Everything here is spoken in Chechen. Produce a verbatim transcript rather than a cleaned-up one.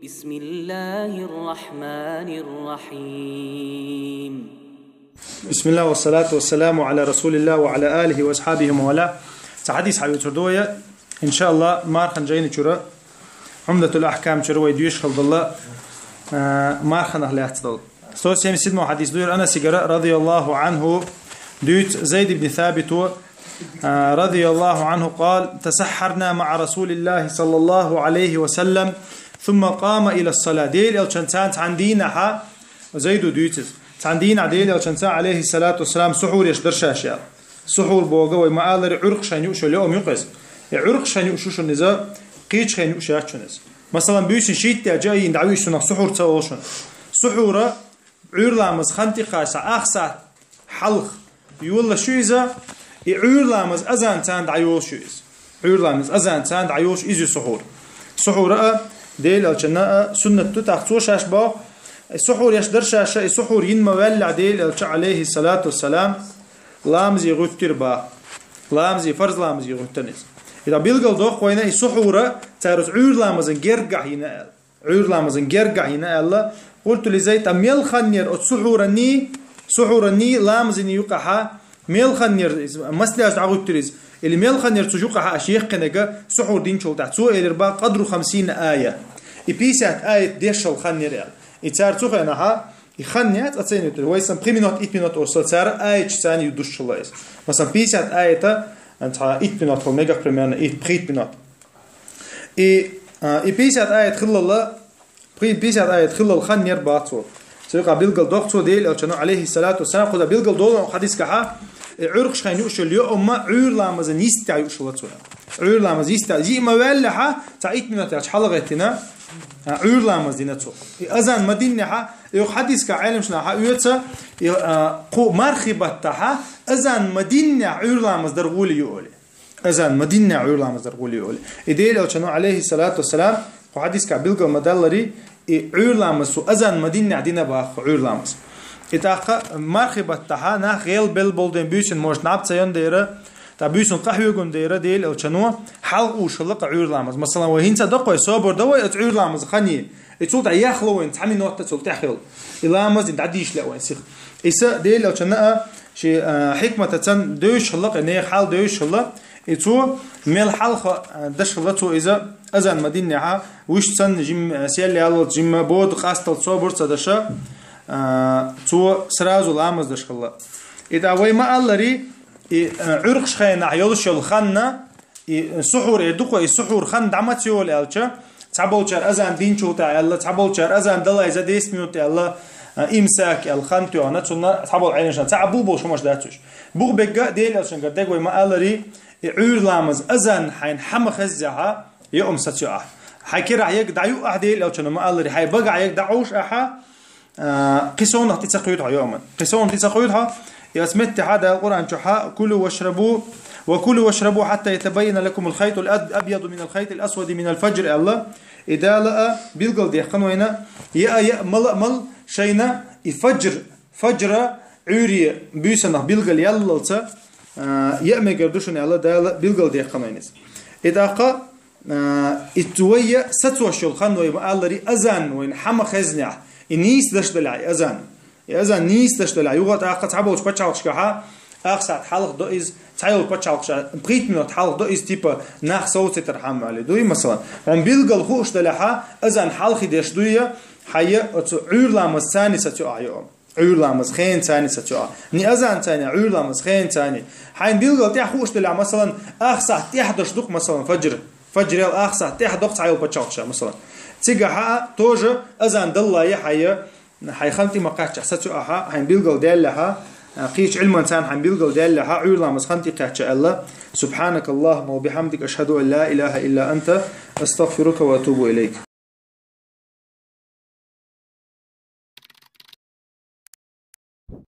بسم الله الرحمن الرحيم. بسم الله والصلاة والسلام على رسول الله وعلى آله وأصحابه ومن والاه. Цхьа хьадис хьавоуьйтур ду вай, иншааллахӀ, марханчу жайни чура, Умдатул Ахкам чура вай доьшуш хила долу, а, марханах лаьцна долу. Сто семьдесят седьмой хьадис дуьйр Анасигара, радияллаху анху, дуьйцу Зайд ибн Сабито, а, радияллаху анху, قال: تسحرنا مع رسول الله صلى الله عليه وسلم ثم قام إلى الصلاة. Делан элчанца цхьана дийнахьа, Зайду дуьйцу иза, цхьана дийнахьа Делан элчанца, алейхиссалату вассалам, сухьур еш дара ша аьлла. Сухьур боху вай ма-аллара, Ӏуьркъаш хьайна юуш йолу лиъам ю-кх иза. И Ӏуьркъаш хьайна юуш ю шуна иза, кхечу хенахь юуш яц шуна иза. Масалан, буьйсанна шийтта даьлча, айина дӀавуьйш цунах сухьур ца олу шуна. Сухьура Ӏуьйр ламаза хан тӀе кхаччалц ах сахьт хьалха йолуш ю иза, и Ӏуьйр ламаза азанца дӀайолуш ю иза. Ӏуьйр ламаза азанца дӀайолуш иза ю сухьур. Сухьура а, Делан элчанна а суннат ду, тӀаккха цо шаьш боху, и сухьур еш дара ша аьлла, и сухьур йина ма-ваьллехь Делан элча, алейхиссалату вассалам, ламазе гӀуьттира боху. Ламазе, фарз ламазе гӀуьттина иза. И дӀа билгал доккху вайна и сухьура цара оцу Ӏуьйр ламазан гергахь йина аьлла. Ӏуьйр ламазан гергахь йина аьлла. قلت لزيد: ткъа мел хан яра оцу сухьуранний, сухьуранний, ламазанний юкъахьа мел хан яра иза, массаьрца дӀагӀуьттира иза? Или мел хан яра цу юкъахьа аша яьккхинарг сухьур динчул тӀаьхьа? Цо элира боху: قدر خمسين آية. И пятьдесят аят дешшал хан яра аьлла. И цара цу хенахьа, и хан яц оценить, вай сан пхи минот, итт минот олуш ца, цара аяташ царна ю душшал иза. Масалан, пятьдесят аята, цхьа итт минот хила мегах примерно, итт, пхийтта минот. И, а, и пятьдесят аят хиллал, пхи-, пятьдесят аят хиллал хан яра боху цо. Цу юкъа билгал доккху цо Делан элчано, алейхиссалату вассалам, кхуза билгал долу хьадисехь, и Ӏуьркъаш хьайна юуш йолу лиъам Ӏуьйр ламазан йистехь юуш йолу цо. Ӏуьйр ламазан йистехь, йиъ ма-ваьллехь, цхьа итт минот яьлча хьалагӀеттина, а, Ӏуьйр ламаз дина цо. И азан ма-диннехь, и хьадисехь Ӏеламнаха оьцу, и, а, кху мархи баттахь азан ма-диннехь Ӏуьйр ламаз дар гӀоле ю олий. Азан ма-диннехь Ӏуьйр ламаз дар гӀоле ю олий. И Делан элчано, алейхиссалату вассалам, кху хьадисехь билгал ма-даллара, и Ӏуьйр ламаз цо азан ма-диннехь дина боху, Ӏуьйр ламаз. И тӀаккха мархи баттахь нах гӀел-бел болу ден буьйсанна, может, наб ца йонна дера, тӀаккха буьйсанна къахьоьгун дера, Делан элчано хьалха уьш хилла-кх Ӏуьйр ламаз. Масалан, вай хӀинца доккху вай, собар дан вай оцу Ӏуьйр ламаза ханна. И цул тӀаьхьа яхло вайн цхьа минот а цул тӀаьхьа хила. И ламаз дина дӀадийша лаьа вайн сиха. Иса Делан элчанна а ши, а, хьикматаца девзаш хилла-кх, и нехан хьал девзаш хилла. И цо мел хьалха, а, деш хилла цо иза, азан ма-диннехь, вуьш санна жимма, а, сел яллалц, жимма бода къасталц собар ца деш, а, цо сразу ламаз деш хилла. И тӀаккха вай ма-аллара, и, а, Ӏуьркъаш хенахь йолуш йолу хан, и сухьур эр ду-кх вай, и сухьур хан дӀа маца йолу аьлча, цхьаболчара азан динчул тӀаьхьа аьлла, цхьаболчара азан далайза десять минут аьлла, а, имсак аьлла хан тоьхна, цунна цхьаболу Ӏеламнаха, цхьа а бух болуш хӀуманаш дац уьш. Бух бегга а Делан элчангара дега вай ма-аллара, и Ӏуьйр ламаз азан хьайна хьа ма-хеззехь, йоӀам сацайо ахь. Хьайн керахь ерг дӀаюъ ахь Делан элчано ма-аллара, хьайн багахь ерг дӀаӀовш ахь, а, кхин совнах тӀе ца кхуьйту хьо йоӀаман. Кхин совнах тӀе ца кхуьйту хьо, и оцу меттехь Дала Къуръан чохь: «كلوا واشربوا، وكلوا واشربوا حتى يتبين لكم الخيط الأبيض من الخيط الأسود من الفجر», аьлла. И Дала а билгал дехкана вайна, яа а яа, мала а мала, шайна и фаджр, фаджра Ӏуьйре буьйсанах билгал яллалца, а, яа мегар ду шуна аьлла, Дала билгал дехкана вайна иза. И тӀаккха, а, и цу вай а сацош йолу хан вай ма-аллара, азан вайна хьа ма-хезнехь, и нийса деш делахь и азан. И азан нийса деш делахь, юха а тӀаккха цхьаболчу пачхьалкхашкахь ах сахьт хьалха до иза, цхьайолчу пачхьалкхашкахь пхийтта минот хьалха до иза, типа, нах совцуьйтархьама аьлла дуй, масалан. Хьуна билгал хууш делахь, азан хьалхе деш дуй, хьайн оцу Ӏуьйр ламазца сацайо ахь йоӀам. Ӏуьйр ламазца сацайо ахь. Не азанца, Ӏуьйр ламазца сацайо. Хьайна билгал тӀаьхьа хууш делахь, масалан, ах сахьт тӀаьхьа деш ду-кх, масалан, фаджр. Фаджрал ах сахьт тӀаьхьа до-кх цхьайолчу пачхьалкхашкахь, масалан. Цигахь а тоже азан даллалц хьайн, хьайн хан тӀе ма-кхаччахь сацайо ахь, хьайна билгал даьллехь, кхечу Ӏилманца хьайна билгал даьллехь, Ӏуьйр ламаза хан тӀе кхаьчча аьлла: «سبحانك اللهم وبحمدك، أشهد أن لا إله إلا أنت، أستغفرك وأتوب إليك».